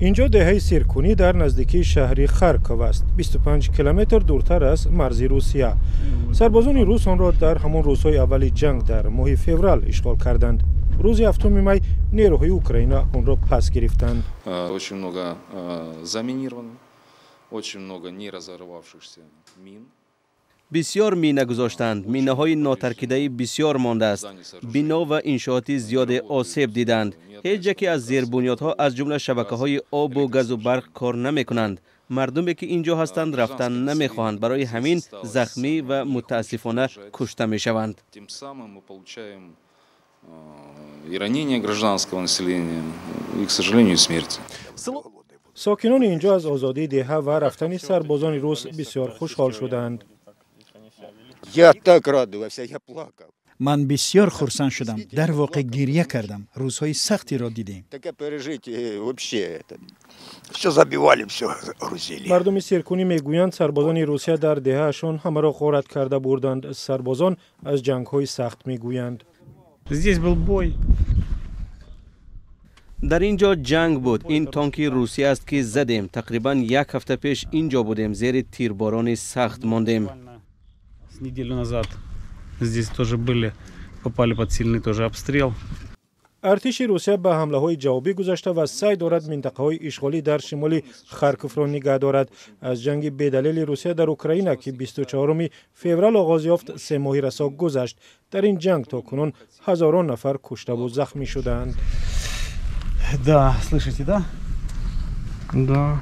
Инҷо деҳаи Сиркунӣ дар наздикии шаҳри Харков аст, 25 километр дуртар аз марзи Русия. Сарбозони рус онро дар ҳамон рӯзҳои аввали ҷанг дар моҳи феврал ишғол карданд. Рӯзи 7 май нерӯҳои Украина онро пас гирифтанд. Очень много заминировано, очень много не разорвавшихся мин. Бисёр мина гузоштанд, минаҳои нотаркидаи бисёр мондааст. Бино ва иншооти зиёде осеб диданд. Ҳеҷ яке аз зербунёдҳо, аз ҷумла шабакаҳои обу газу барқ, кор намекунанд. Мардуме, ки ин ҷо ҳастанд, рафтан намехоҳанд, барои ҳамин захмӣ ва, мутаассифона, кушта мешаванд. Тем самым мы получаем и ранение гражданского населения, и, к сожалению, смерти. Сокинони ин ҷо аз озодии деҳа ва рафтани сарбозони рус бисёр хушҳол шуданд. Я так радовался, я плакал. Ман бисёр хурсанд шудам, дар воқеъ гирья кардам. Рӯзҳои сахтеро дидем. Такое пережить вообще это. Все забивали, все грузили. Мардуми Сиркунӣ мегӯянд, сарбозони Русия дар деҳаашон ҳамаро ғорат карда бурданд. Сарбозон аз ҷангҳои сахт мегӯянд. Здесь был бой. Дар ин ҷо ҷанг буд. Ин тонки Русия аст, ки задем. Тақрибан як ҳафта пеш ин ҷо будем, зери тирборони сахт мондем. С неделю назад здесь тоже были, попали под сильный тоже обстрел. Артиши Русия ба ҳамлаҳои ҷавобӣ гузашта ва саъй дорад минтақаҳои ишғолӣ дар шимоли Харковро нигаҳ дорад. Аз ҷанги бедалели Русия дар Украина, ки 24 феврал оғоз ёфт, 3 моҳи расо гузашт. Дар ин ҷанг то кунун ҳазорон нафар куштаву захмӣ шудаанд. Да, слышите, да? Да.